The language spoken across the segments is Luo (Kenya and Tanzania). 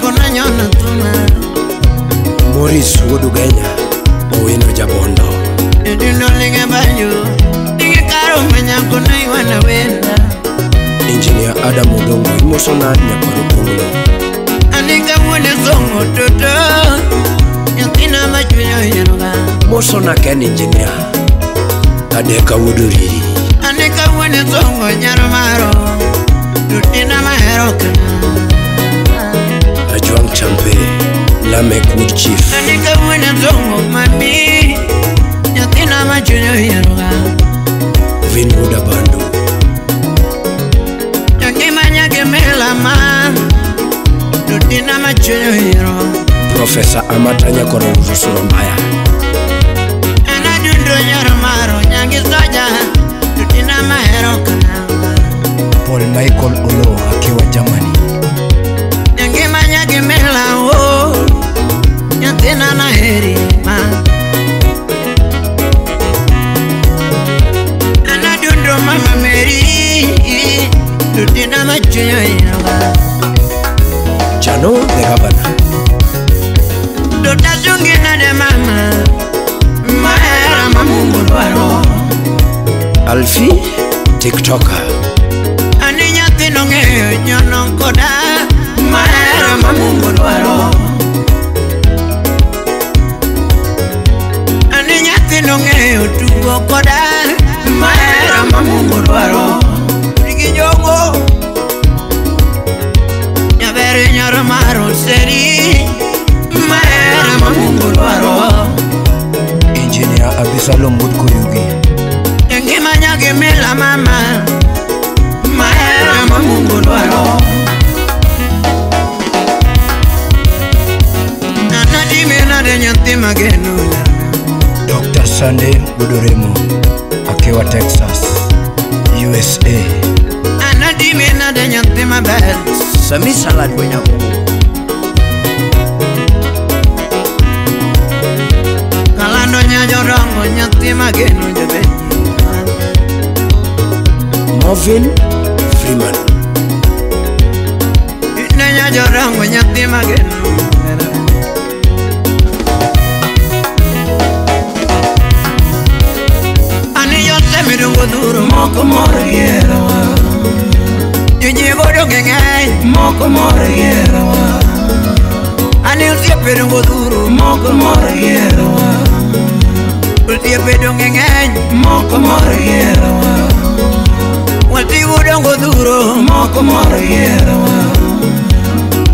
kona nyona tuma. Maurice Wodugenya Owino Jabondo. Edundo linge banyo dinge karo manya kona iwana wenda. Engineer Adam Odongo imosona nyakwaro Ponglo. Anika wuone songo toto nyathina machunyo yeroga. Mosona Ken Engineer Adeka Wodoriri. Anika wuone songo nyaro maro tutina mahero kana. Ajuang Champe Lamek Wood Chief. Anika wuone songo mami nyathina machunyo yeroga. Vin Wodabandu. Professor Amata Nyakoro Rusuro Mbaya. Paul Michael Olo akiwa Germany. Chano the governor. Dota zungina de mama mahera mamungu dwaro. Alfie TikToker. Ani nyathi nong'eyo nyono koda mahera mamungu dwaro. Ani nyathi nong'eyo tugo koda mahera mamungu dwaro. Rigi jongo nyabere nyoro maro seri mahera mamungu dwaro. Engineer Abisalom Wood Koyugi. Ngima nyage mela mama mahera mamungu dwaro. Nana dimena de nyathi mageno. Dr. Sunday Budoremo akiwa Texas, USA. Ana dimena de nyathi maber. Sami salad wenyakugo. Kalando nyajorongo nyathi mageno jaber. Marvin Freeman. Nyajorongo nyathi mageno. Ani yose midongo duro moko mor gierowa. Jojiego donge ng'eny moko mor gierowa. Ani osiepe dongo duro moko mor gierowa. Osiepe donge ng'eny moko mor gierowa. Watigo dongo duro moko mor gierowa.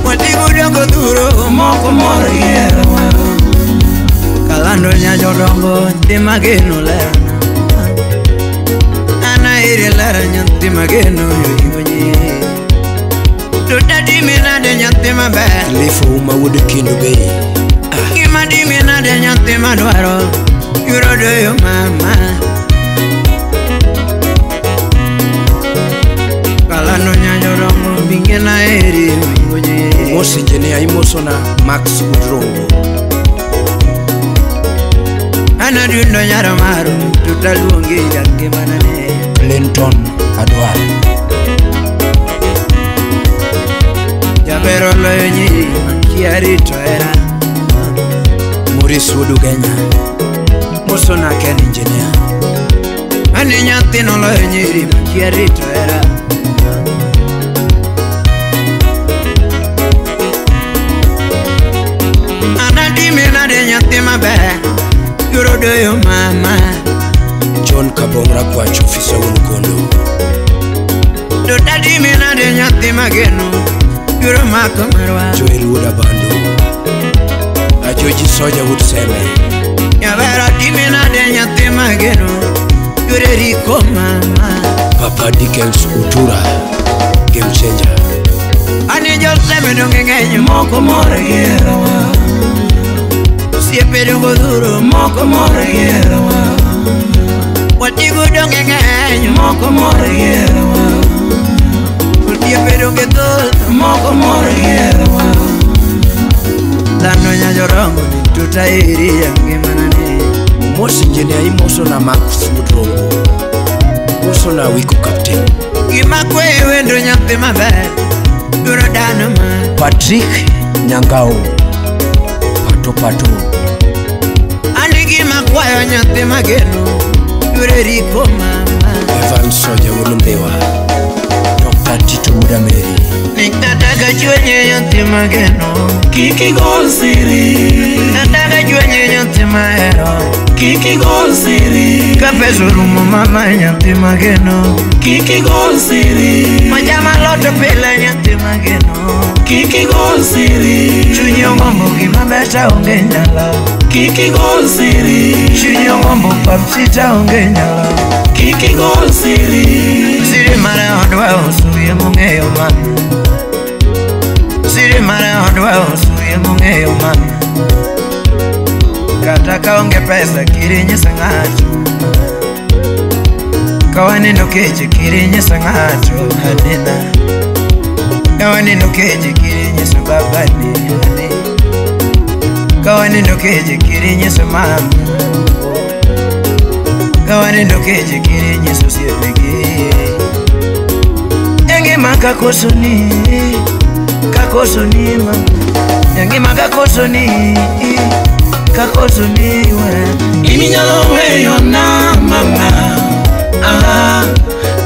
Watigo dongo duro moko mor gierowa. Kalando nyajorongo nyathi mageno lerna. Ana ire lera nyathi mageno yoingonyi. Tota dimena de nyathi maber. Cliff Ouma Wuod Kendu Bay. Gima dimena de nyathi madwaro yuro doyo mama. Kalando nyajorongo bingena eri yoingonyi. Mos Engineer imosona Max Woodrongo. Ana dundo nyaro maro tutaluongi jangimanane. Clinton Adwar. Jabero loyo nyiri makia rito hera. Maurice Wodugenya mosona Ken Engineer. Ani nyathi noloyo nyiri makia rito hera. Ana dimena de nyathi maber yuro doyo mama. John Kabong Rakwach ofisa wuon Kondo. Dota dimena de nyathi mageno yuro mako marwa. Joel Wodabandu. Ajoji Soja Wood Seme. Nyabera dimena de nyathi mageno yure riko mama. Papa Dickens Utura Game Changer. Ani joseme donge ng'eny moko mor gierowa. Osiepe dongo duro moko mor gierowa. Watigo donge ng'eny moko mor gierowa. Osiepe donge thoth moko mor gierowa. Dhano nyajorongo ni tuta iri ya ngimanane. Mos Engineer imosona Max Woodrongo. Mosona Wiko Captain. Gima kwe wendo nyathi maber duro dhano ma. Patrick Nyangao Pato Pato. Andigi makwayo nyathi mageno yore riko mama. Evan Soja Wuon Ndhiwa. Dr. Tito Mudameri. Nataka chwenye nyathi mageno. Kik igol siri. Nataka chwenye nyathi mahero. Kik igol siri. Ka pesa orumo mama nyathi mageno. Kik igol siri. Machama lot pile nyathi mageno. Kik igol siri. Chunyi ogombo gima ber to onge nyalo. Kik igol siri. Chunyi ogombo papsi to onge nyalo. Kik igol siri. Siri mara odwa osuye mong'eyo mama. Siri mara odwa osuye mong'eyo mama. Kata ka onge pesa kiri nyiso ng'ato. Ka wanindo kech kiri nyiso ng'ato anena. Ka wanindo kech kiri nyiso babani ane. Ka wanindo kech kiri nyiso mama. Ka wanindo kech kiri nyiso osiepegi. E ngima kakosoni, kakosoni mama. E ngima kakosoni, kakosoni we. Iminyalo weyo na mama. Ah,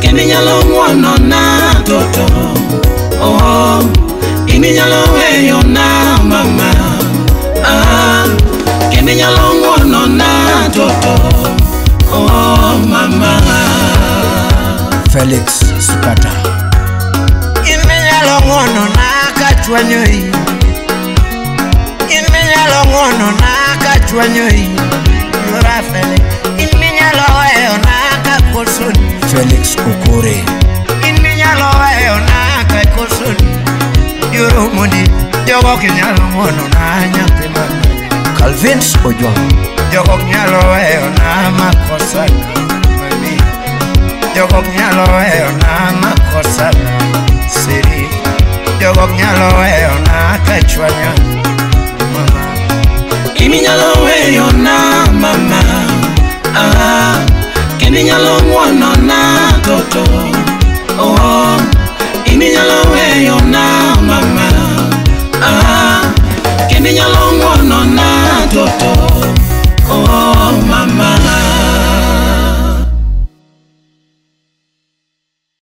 kendo inyalo ng'uono na toto. Oh, iminyalo weyo na mama. Ah, kendo inyalo ng'uono na toto. Oh, mama. Felix Sukata. Iminyalo ng'uono na kachwanyoi. Iminyalo ng'uono na kachwanyoi. Yora Felix. Iminyalo weyo na kakosoni. Felix Okore. Iminyalo weyo na kakosoni. Yoro mondi jogo ok nyalo ng'uono na nyathi mama. Calvins Ojwang. Jogo ok nyalo weyo na makosana mami. Jogo ok nyalo weyo na makosana siri. Jogo ok nyalo weyo na kachwanya mama. Iminyalo weyo na